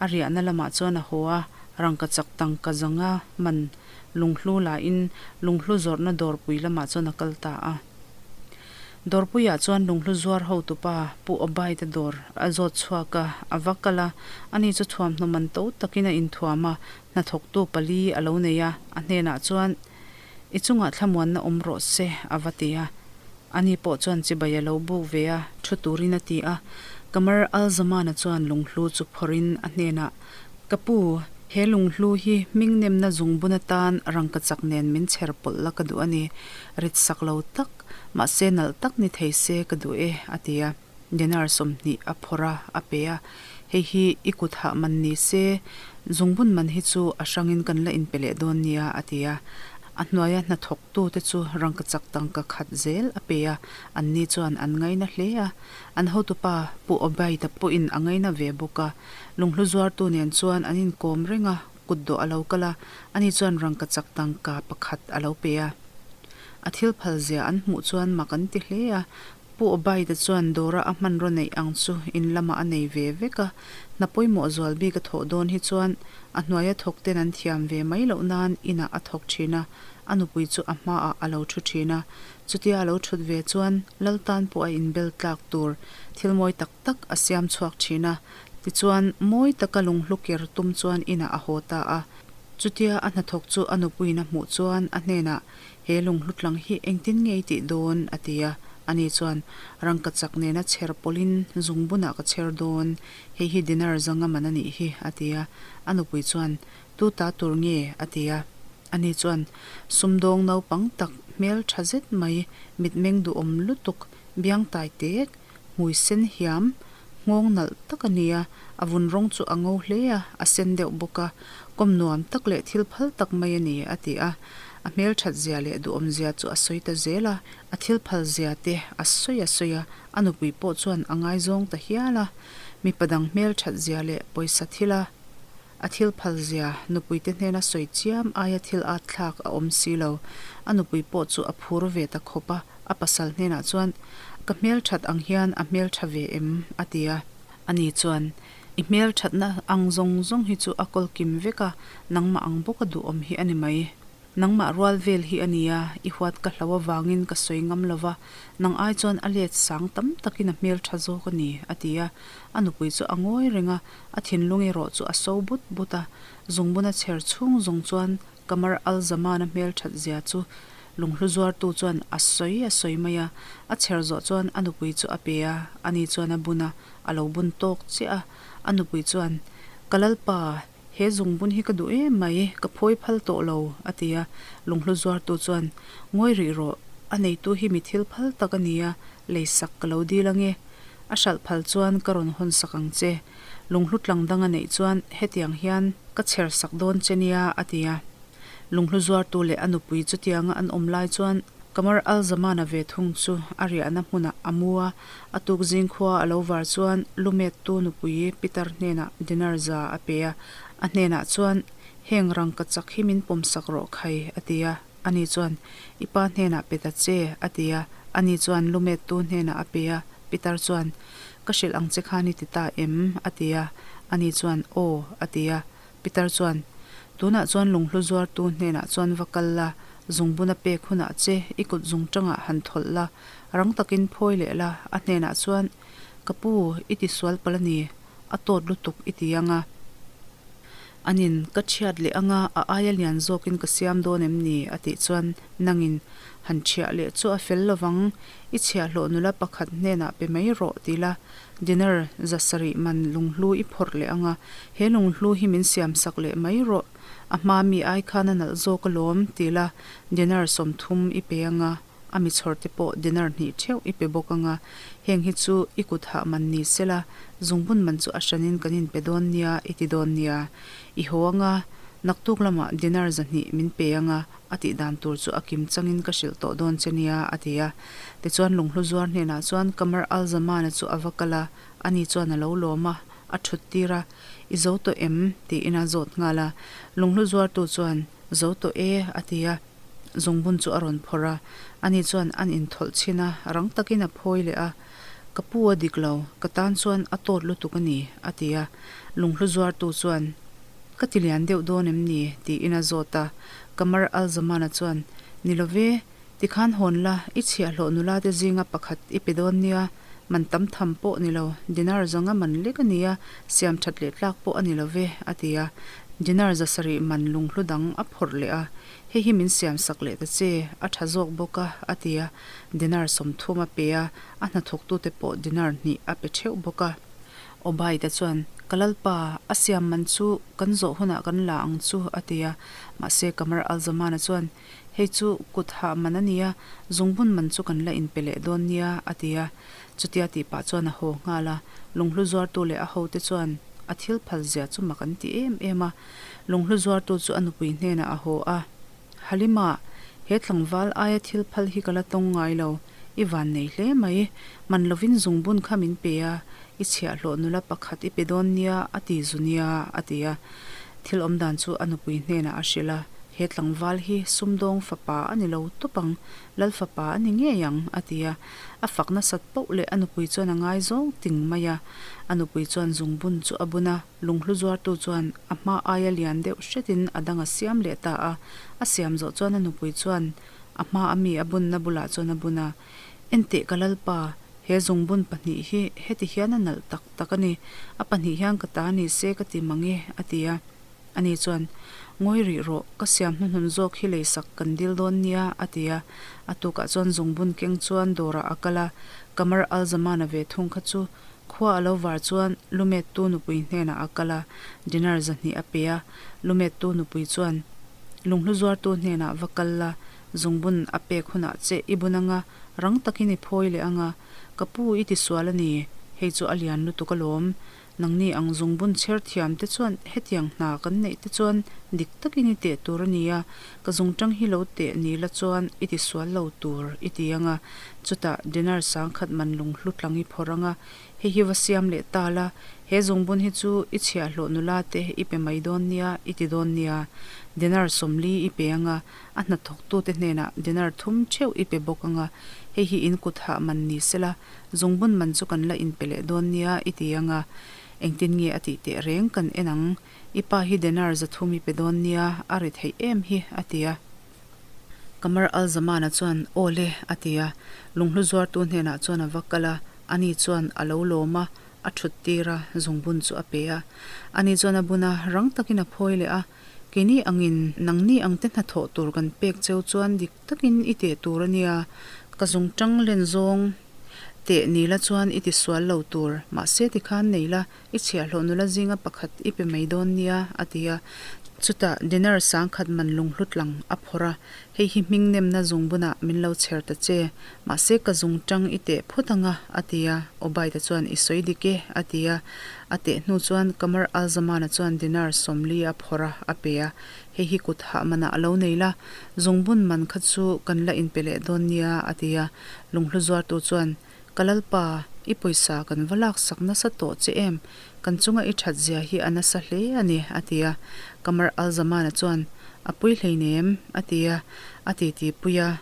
A riahna lamah chuan a haw a, rangkachak tangka zanga man lunghlu lahin lunghlu zawrhna dawrpui lamah chuan a kal ta a. Dawrpuiah chuan lunghlu zuar hotupa Pu Obaida dawr a zawt chhuak a, a va kal a. Ani chu thuamhnaw man to takin a inthuam a, hnathawktu pali a lo nei a, a hnenah chuan, I chungah thlamuanna awm rawh se, a va ti a. Ani pawh chuan chibai a lo buk ve a, thu turin a ti a. Qamar al-Zamana chuan lunghlu chu phawrhin a hnenah, Ka pu, he lunghlu hi hming nemna zungbun atan rangkachak nen min chher pawlh la ka duh a ni. Rit sak lo tak, mahse nalh tak ni thei se ka duh e, a ti a. Dinar 20 a phawrh a, a pe a. Hei hi i kut hah man ni se, zungbun man hi chu a hrangin kan la inpe leh dawn nia, a ti a. A hnuaia hnathawktute chu rangkachak tangka khat zel a pe a, anni chuan an ngaina hle a. An hotupa Pu Obaida pawhin a ngaina ve bawk a. Lunghlu zuartu nen chuan an inkawm reng a, kutdawh a lo kal a, ani chuan rangkachak tangka pakhat a lo pe a. A thil phal zia an hmuh chuan mak an ti hle a, Pu Obaida chuan dawra a hmanraw neih ang chu in lamah a nei ve vek a, hna pawimawh zual bik a thawh dawn hi chuan a hnuaia thawk ten an thiam ve mai loh nan inah a thawk thin a. A nupui chu a hmaah a lo thu thin a. Chutia a lo thut ve chuan lal tan pawh a inbel tlak tur thil mawi tak tak a siam chhuak thin a. Tichuan, mawi taka lunghlu ker tum chuan inah a haw ta a. Chutia a hnathawk chu a nupuiin a hmuh chuan a hnenah, He lunghlu tlang hi engtin nge i tih dawn? a ti a. Ani chuan, Rangkachak nena chher pawlhin zungbunah ka chher dawn, hei hi dinar zanga man a nih hi, a ti a. A nupui chuan, Tu ta tur nge? a ti a. Ani chuan, Sumdawng naupang tak, hmel tha zet mai, mitmeng duhawm lutuk, biang tai tek, hmui sen hiam, nghawng nalh tak a ni a, a vun rawng chu a ngo hle a, a sen deuh bawk a, kawm nuam tak leh thil phal tak mai a ni, a ti a. A hmel that zia leh duhawm zia chu a sawi ta zel a, a thil phal zia te a sawi a sawi a, a nupui pawh chuan a ngaizawng ta hial a. Mipa dang hmel that zia leh pawisa thil a A thil phal zia, nupuite hnena sawi chiam aia thil at thlak a awm si lo. A nupui pawh chu a phur ve ta khawp a, a pasal hnenah chuan, Ka hmelthat ang hian a hmeltha ve em? a ti a. Ani chuan, I hmelthatna ang zawng zawng hi chu a kawlkim vek a, nangmah ang bawka duhawm hi a ni mai. Nangmah rual vel hi a nia, i huat ka hlo avangin ka sawi ngam lo va, nang ai chuan a let sang tam takin a hmel tha zawk a ni, a ti a. A nupui chu a ngawi reng a, a thinlung erawh chu a so but but a. Zungbuna chher chhung zawng chuan Qamar al-Zaman-a hmel that zia chu lunghlu zuartu chuan a sawi a sawi mai a. A chher zawh chuan a nupui chu a pe a, ani chuan a bun a, a lo bun tawk chiah a. A nupui chuan, Ka lalpa, He zungbun hi ka duh em mai, ka phawi phal tawh lo, a ti a. Lunghlu zuartu chuan, Ngawi rih rawh, a neitu hi mi thil phal tak a ni a, leisak ka lo dil ange. A hralh phal chuan ka rawn hawn sak ang che. Lunghlu tlang dang a neih chuan hetiang hian ka chher sak dawn che nia, a ti a. Lunghlu zuartu leh a nupui chutianga an awm lai chuan Qamar al-Zaman-a ve thung chu a riahna hmunah a mu a, a tuk zing khua a lo var chuan lumettu nupui Peter hnenah dinar za a pe a, a hnenah chuan, Heng rangkachak hi min pawmsak rawh khai, a ti a. Ani chuan, I pa hnenah pe ta che, a ti a. Ani chuan lumettu hnenah a pe a, Peter chuan, Ka hrilh ang che khan i ti ta em? a ti a. Ani chuan, Aw, a ti a. Peter chuan, Tunah chuan lunghlu zuartu hnenah chuan va kal la, zungbun a pek hunah che i kut zungtangah han thawlh la, rang takin phawi leh la, a hnenah chuan, Ka pu, i ti sual palh a ni, a tawt lutuk i ti ang a. Anin, Ka chhiat leh anga a aia lian zawkin ka siam dawn em ni? a tih chuan nangin, Han chhiah leh chu a fel lovang, i chhiahhlawh nula pakhat hnenah pe mai rawh ti la, Dinar zasarih man lunghlu i phawrh leh ang a, he lunghlu hi min siam sak leh mai rawh, a hma mi ai khan a nalh zawk alawm, ti la, dinar 30 i pe ang a, a mi chhawr te pawh dinar hnih theuh i pe bawk ang a, heng hi chu i kut hah man ni se la, zungbun man chu a hranin kan inpe dawn nia i ti dawn nia. I haw ang a, naktuk lamah dinar 200 min pe ang a, a tih dan tur chu a kim changin ka hrilh tawh dawn che nia, a ti a. Tichuan lunghlu zuar hnenah chuan Qamar al-Zaman-a chu a va kal a, ani chuan a lo lawm a, a thut tir a, I zo tawh em? tiin a zawt nghal a. Lunghlu zuartu chuan, Zo tawh e, a ti a. Zungbun chu a rawn phawrh a, ani chuan an inthawlh chhin a, rang takin a phawi leh a, Ka pu a dik lo, ka tan chuan a tawt lutuk a ni, a ti a. Lunghlu zuartu chuan, Ka ti lian deuh dawn em ni? tiin a zawt a. Qamar al-Zaman-a chuan, Ni lo ve, tikhan hawn la, i chhiahhlawh nula te zinga pakhat i pe dawn nia, man tam tham pawh ni lo, dinar zanga man lek a nia, siam that leh tlak pawh a ni lo ve, a ti a. Dinar 700 man lunghlu dang a phawrh leh a, Hei hi min siam sak leh ta che, a tha zawk bawk a, a ti a. Dinar 30 a pe a, a hnathawktute pawh dinar hnih a pe theuh bawk a. Obaida chuan, Ka lalpa, a siam man chu kan zawh hunah kan la ang chu, a ti a. Mahse, Qamar al-Zamana chuan, Hei chu kut hah man a nia, zungbun man chu kan la inpe leh dawn nia, a ti a. Chutia tih pah chuan a haw nghal a. Lunghlu zuartu leh a hote chuan a thil phal zia chu mak an ti em em a. Lunghlu zuartu chu a nupui hnenah a haw a. Halima, he tlangval aia thil phal hi ka la tawng ngai lo. I van nei hle mai. Man lovin zungbun kha min pe a, i chhiahhlawh nula pakhat i pe dawn nia, a ti zu nia, a ti a. Thil awm dan chu a nupui hnenah a hrilh a. He tlangval hi sumdawng fapa a ni lo tawp ang, lal fapa a ni ngei ang, a ti a. A fak nasat poh leh a nupui chuan a ngaizawng ting mai a. A nupui chuan zungbun chu a bun a, lunghlu zuartu chuan a hma aia lian deuh hretin a dang a siam leh ta a. A siam zawh chuan a nupui chuan a hma a mi a bunna bulah chuan a bun a, Enteh ka lalpa, he zungbun pahnih hi heti hian a nalh tak tak a ni, a pahnih hian ka ta ni se ka ti mang e, a ti a. Ani chuan, Ngawi rih rawh, ka siam hnuhnun zawk hi leisak kan dil dawn nia, a ti a. A tukah chuan zungbun keng chuan dawrah a kal a, Qamar al-Zaman-a ve thung kha chu khua a lo var chuan lumettu nupui hnenah a kal a, dinar 200 a pe a. Lumettu nupui chuan, Lunghlu zuartu hnenah va kal la, zungbun a pek hunah che i bun anga, rang takin i phawi leh anga, ka pu i tisual a ni, hei chu a lian lutuk alawm, Nangni ang zungbun chher thiam te chuan hetiang hna kan neih te chuan dik takin i teh tur a ni a, ka zungtang hi lo teh ni la chuan i ti sual lo tur i ti ang a, chutah dinar sangkhat man lunghlu tlang i phawrh ang a, hei hi va siam leh ta la, he zungbun hi chu i chhiahhlawh nula te i pe mai dawn nia i ti dawn nia, dinar 40 i pe ang a, a hnathawktute hnenah dinar thum theuh i pe bawk ang a, hei hi in kut hah man ni sela, Zungbun man chu kan la inpe leh dawn nia i ti ang a, engtin nge a tih teh reng kan en ang, i pa hi dinar 300 i pe dawn nia, a ri theih em hi a ti a. Qamar al-Zamana chuan aw le a ti a, lunghlu zuartu hnenah chuan a va kal a, ani chuan a lo lawm a, a thut tir a, zungbun chu a pe a. Ani chuan a bun a, rang takin a phawi leh a, keini angin nangni ang te hnathawh tur kan pek cheu chuan dik takin i teh tur a nia, ka zungtang len zawng teh ni la chuan i ti sual lo tur, mahse tikhan nei la, i chhiahhlawh nula zinga pakhat i pe mai dawn nia, a ti a. Chutah dinar 10,000 man lunghlu tlang a phawrh a, hei hi hming nemna zungbunah min lo chher ta che, mahse ka zungtang i teh phawt ang a, a ti a. Obaida chuan i sawi dik e, a ti a. A teh hnu chuan Qamar al-Zamana chuan dinar 40 a phawrh a, a pe a. Hei hi kut hah manah a lo nei la, zungbun man kha chu kan la inpe leh dawn nia, a ti a. Lunghlu zuartu chuan, Ka lalpa, i pawisa kan va laksak nasa tawh che em? Kan chunga i that zia hi a nasa hle a ni, a ti a. Qamar al-Zamana chuan, A pui hleinem, a ti a, a titi pui a.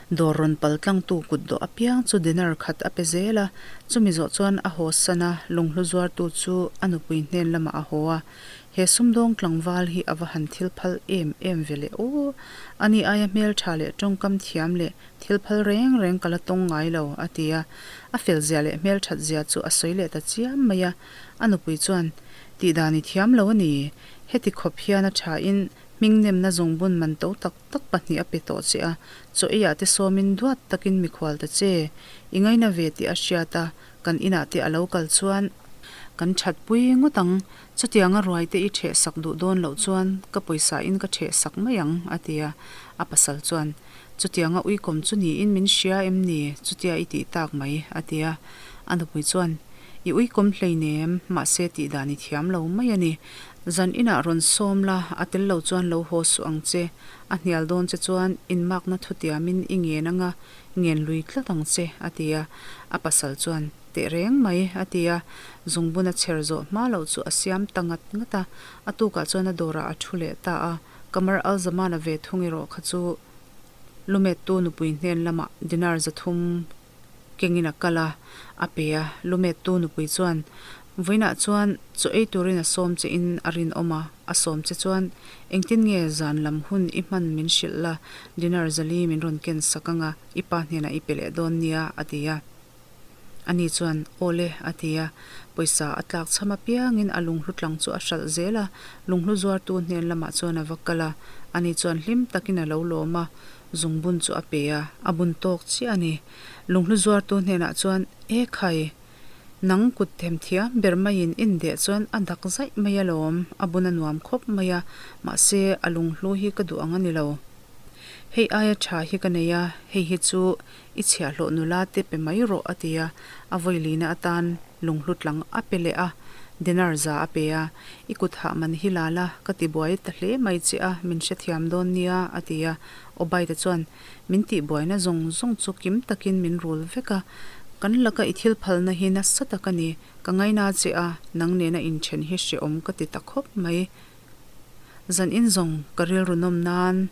Dawr rawn pal tlangtu kut dawh apiang chu dinar khat a pe zel a. Chumi zawh chuan a haw san a, lunghlu zuartu chu a nupui hnen lamah a haw a. He sumdawng tlangval hi a va han thil phal em em ve leh aw! Ani aia hmeltha leh tawngkam thiam leh thil phal reng reng ka la tawng ngai lo, a ti a. A fel zia leh hmelthat zia chu a sawi leh ta chiam mai a. A nupui chuan, Tihdan i thiam lo a ni. Heti khawp hian a thain hming nemna zungbun man to tak tak pahnih a pe tawh che a, chaw eiah te sawmin duat takin mikhual ta che. I ngaina ve tih a hriat a, kan inah te a lo kal chuan kan thatpui ngawt ang. Chutianga ruai te i ṭheh sak duh dawn loh chuan ka pawisa in ka ṭheh sak mai ang, a ti a. A pasal chuan, Chutianga uikawm chu niin min hria em ni? Chutia i tih tak mai, a ti a. A nupui chuan, I uikawm hleinem, mahse tih dan i thiam lo mai a ni. Zan inah rawn sawm la, a tel lo chuan lo haw suh ang che. A hnial dawn che chuan inmakna thutiamin i ngen anga ngen lui tlat ang che, a ti a. A pasal chuan, Teh reng mai, a ti a. Zungbun a chher zawh hma loh chu a siam ta ngat ngat a. A tukah chuan a dawrah a thu leh ta a. Qamar al-Zaman-a ve thung erawh kha chu lumettu nupui hnen lamah dinar 300 kengin a kal a, a pe a. Lumettu nupui chuan, Vawiinah chuan chaw ei turin a sawm che in a rinawm a, a sawm che chuan engtin nge zan lam hun i hman min hrilh la, dinar 400 min rawn ken sak ang a, i pa hnenah i pe leh dawn nia, a ti a. Ani chuan, Aw le, a ti a. Pawisa a tlak chham apiangin a lunghlu tlang chu a hralh zel a, lunghlu zuartu hnen lamah chuan a va kal a. Ani chuan hlim takin a lo lawm a, zungbun chu a pe a, a bun tawk chiah a ni. Lunghlu zuartu hnenah chuan, E khai, nang kut themthiam ber maiin indeh chuan a dak zaih mai alawm, a bun a nuam khawp mai a, mahse a lunghlu hi ka duh ang a ni lo. Hei aia tha hi ka nei a, hei hi chu I chhiahhlawh nula te pe mai rawh a ti a, a vawilina atan lunghlu tlang a pe leh a, dinar 100 a pe a, I kut hah man hi la la, ka ti buai ta hle mai che a, min hrethiam dawn nia a ti a, Obaida chuan min tihbuaina zawng zawng chu kim takin min rul vek a, kan laka i thil phalna hi nasa tak a ni, ka ngaina che a, nang nena inthen hi hrehawm ka ti ta khawp mai. Zan in zawng ka rilru nawm nan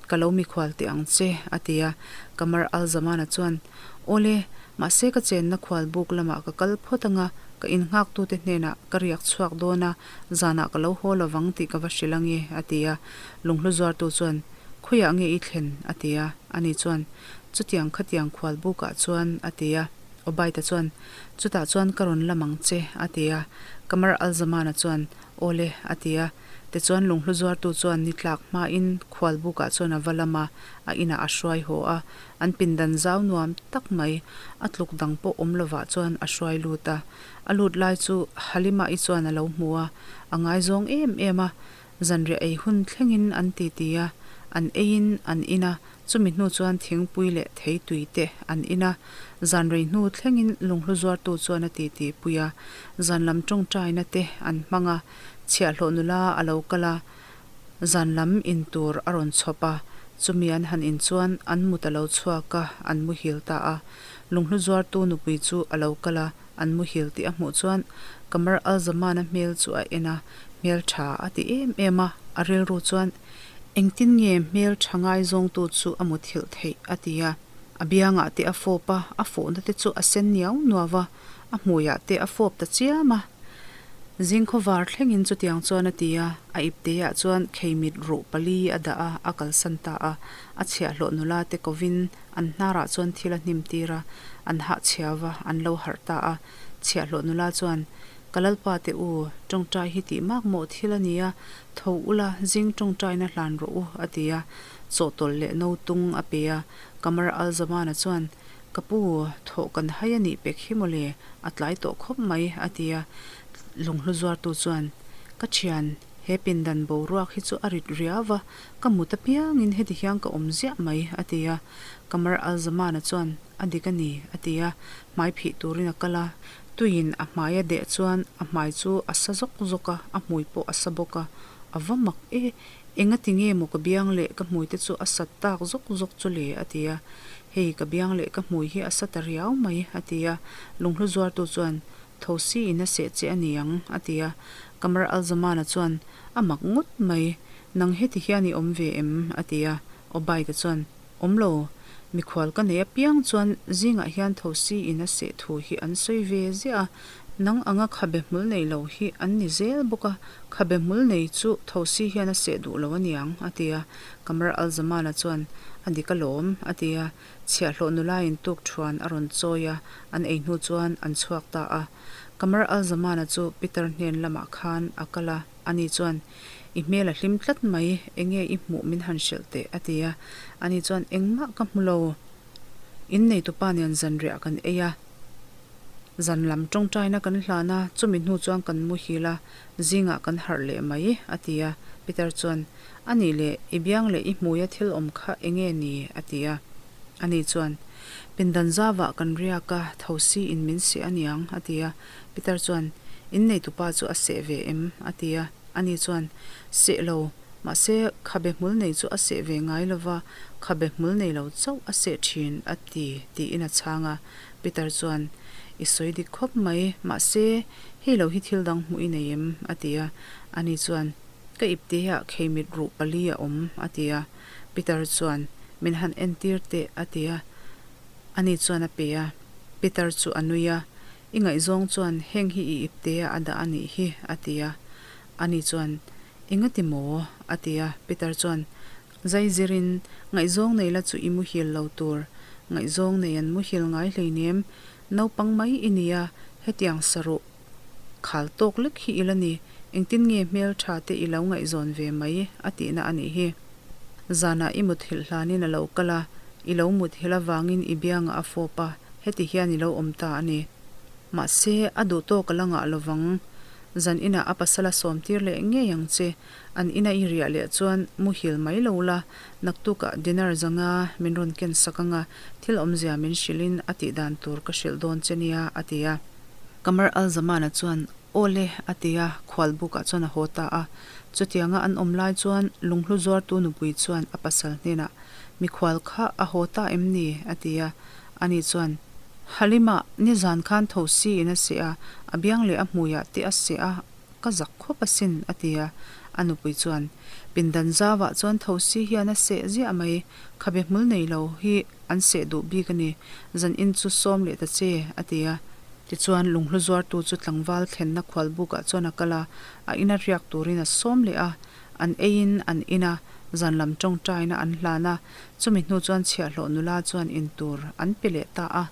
ka lo mikhual teh ang che, a ti a. Qamar al-Zamana chuan, Awle, mahse ka chenna khual buk lamah ka kal phawt anga, ka innghaktute hnenah ka riak chhuak dawn a, zanah ka lo haw lovang tih ka va hrilh ange, a ti a. Lunghlu zuartu chuan, Khawiah nge i thlen? a ti a. Ani chuan, Chutiang khatiang khual bukah chuan, a ti a. Obaida chuan, Chutah chuan ka rawn lam ang che, a ti a. Qamar al-Zamana chuan, Awle, a ti a. Tichuan lunghlu zuartu chuan ni tlak hmain khual bukah chuan a va lam a, a inah a hruai haw a. An pindan zau nuam tak mai, a tluk dang pawh awm lovah chuan a hruai lut a. A lut lai chu Halima-i chuan a lo hmu a, a ngaizawng em em a. Zanriah ei hun thlengin an titi a, an eiin an in a, chumi hnu chuan thingpui leh theitui te an in a. Zan rei hnu thlengin lunghlu zuartu chuan a titi pui a, zan lam tawngtaina te an hmang a, chhiahhlawh nula a lo kal a, zan lam in tur a rawn chhawp a, chumi an han in chuan an mut a lo chhuak a, an muhil ta a. Lunghlu zuartu nupui chu a lo kal a, an muhil tih a hmuh chuan Qamar al-Zamana hmel chu a en a, hmel tha a ti em em a, a rilru chuan engtin nge hmel tha ngaizawngtu chu a muthilh theih a ti a. A biangah te a fawp a, a fawhna te chu a sen niau nuau a, a hmuiah te a fawp ta chiam a. Zingkhawvar thlengin chutiang chuan a ti a, a ipteah chuan kheimit ruh pali a dah a, a kalsan ta a. A chhiahhlawh nula te kovin an hnarah chuan thil a hnim tir a, an hahchhiau va, an lo harh ta a. Chhiahhlawh nula chuan, Ka lalpa te u, tawngtai hi tih mak mawh thil a ni a, tho ula, zing tawngtaina hlan rawh u, a ti a. Chawhtawlh leh no tung a pe a. Qamar al-Zamana chuan, Ka pu, thawh kan hai a nih pek hi mawle, a tlai tawh khawp mai, a ti a. Lunghlu zuartu chuan, Ka thian, he pindan boruak hi chu a rit riau va, ka mut apiangin heti hian ka awm ziah mai, a ti a. Qamar al-Zamana chuan, A dik a ni, a ti a. Hmai phih turin a kal a. Tuiin a hmai a deh chuan a hmai chu a sa zawk zawk a, a hmui pawh a sa bawk a. A va mak e! Engati nge maw ka biang leh ka hmui te chu a sat tak zawk zawk chu le? a ti a. Hei, ka biang leh ka hmui hi a sa ta riau mai, a ti a. Lunghlu zuartu chuan, Thosi in a seh che a ni ang, a ti a. Qamar al-Zamana chuan, A mak ngawt mai, nang heti hian i awm ve em? a ti a. Obaida chuan, Awm lo, mikhual ka nei apiang chuan zingah hian thosi in a seh thu hi an sawi ve ziah a, nang anga khabe hmul nei lo hi an ni zel bawk a, khabe hmul nei chu thosi hian a seh duh lo aniang, a ti a. Qamar al-Zamana chuan, A dik alawm, a ti a. Chhiahhlawh nulain tuk thuan a rawn chawi a, an ei hnu chuan an chhuak ta a. Qamar al-Zamana chu Peter hnen lamah khan a kal a. Ani chuan, I hmel a hlim tlat mai, enge i hmuh min han hrilh teh, a ti a. Ani chuan, Engmah ka hmu lo, in neitupa nen zanriah kan ei a, zan lam tawngtaina kan hlan a, chumi hnu chuan kan muhil a, zingah kan harh leh mai, a ti a. Peter chuan, A nih leh, i biang leh i hmuia thil awm kha enge ni? a ti a. Ani chuan, Pindan zavah kan riak a, thosi in min seh aniang, a ti a. Peter chuan, In neitupa chu a seh ve em? a ti a. Ani chuan, Seh lo, mahse khabe hmul nei chu a seh ve ngai lo va, khabe hmul nei lo chauh a seh thin, a ti, tiin a chhang a. Peter chuan, I sawi dik khawp mai, mahse hei lo hi thil dang hmuh i nei em? a ti a. Ani chuan, Ka ipteah kheimit ruh pali a awm, a ti a. Peter chuan, Min han entir teh, a ti a. Ani chuan a pe a. Peter chu a nui a, I ngaihzawng chuan heng hi i iptea a dah a nih hi, a ti a. Ani chuan, Engati maw? a ti a. Peter chuan, Zai zirin, ngaihzawng nei la chu i muhil lo tur. Ngaihzawng nei an muhil ngai hleinem. Naupang mai i ni a, hetiang saruh khal tawk lek hi i la ni. Engtin nge hmeltha te i lo ngaihzawn ve mai? a tihna a nih hi. Zanah i muthilh hlanin a lo kal a, i lo muthilh avangin i biangah a fawp a, heti hian i lo awm ta a ni. Mahse, a duh tawk a la ngah lovang. Zan inah a pasal a sawmtir leh ngei ang che. An ina i riah leh chuan muhil mai lo la, naktukah dinner zanga min rawn ken sak anga thil awmzia min hrilhin a tih dan tur ka hrilh dawn che nia, a ti a. Qamar al-Zamana chuan Aw le, a ti a, khualbukah chuan a haw ta a. Chutianga an awm lai chuan lunghlu zuartu nupui chuan a pasal hnenah, Mikhual kha a haw ta em ni? a ti a. Ani chuan, Halima, nizan khan thosi in a seh a, a biang leh a hmuiah te a seh a, ka zak khawp asin, a ti a. A nupui chuan, Pindan zauah chuan thosi hian a seh ziah mai, khabe hmul nei lo hi an seh duh bik a ni, zan in chu sawm leh ta che, a ti a. Tichuan, lunghlu zuartu chu tlangval thlenna khualbukah chuan a kal a, a ina riak turin a sawm leh a. An eiin an in a, zan lam tawngtaina an hlan a, chumi hnu chuan chhiahhlawh nula chuan in tur an pe leh ta a.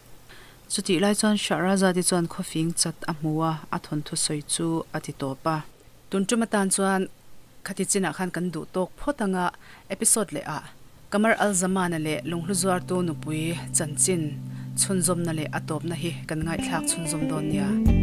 Chutih lai chuan Shahrazad-i chuan khawfing chat a hmu a, a thawnthu sawi chu a ti tawp a. Tun tum atan chuan khati chinah khan kan duh tawk phawt anga episode leh ah Qamar Al-Zamana leh Lunghlu zuartu nupui chanchin chhunzawmna leh a tawpna hi kan ngaihthlak chhunzawm dawn nia.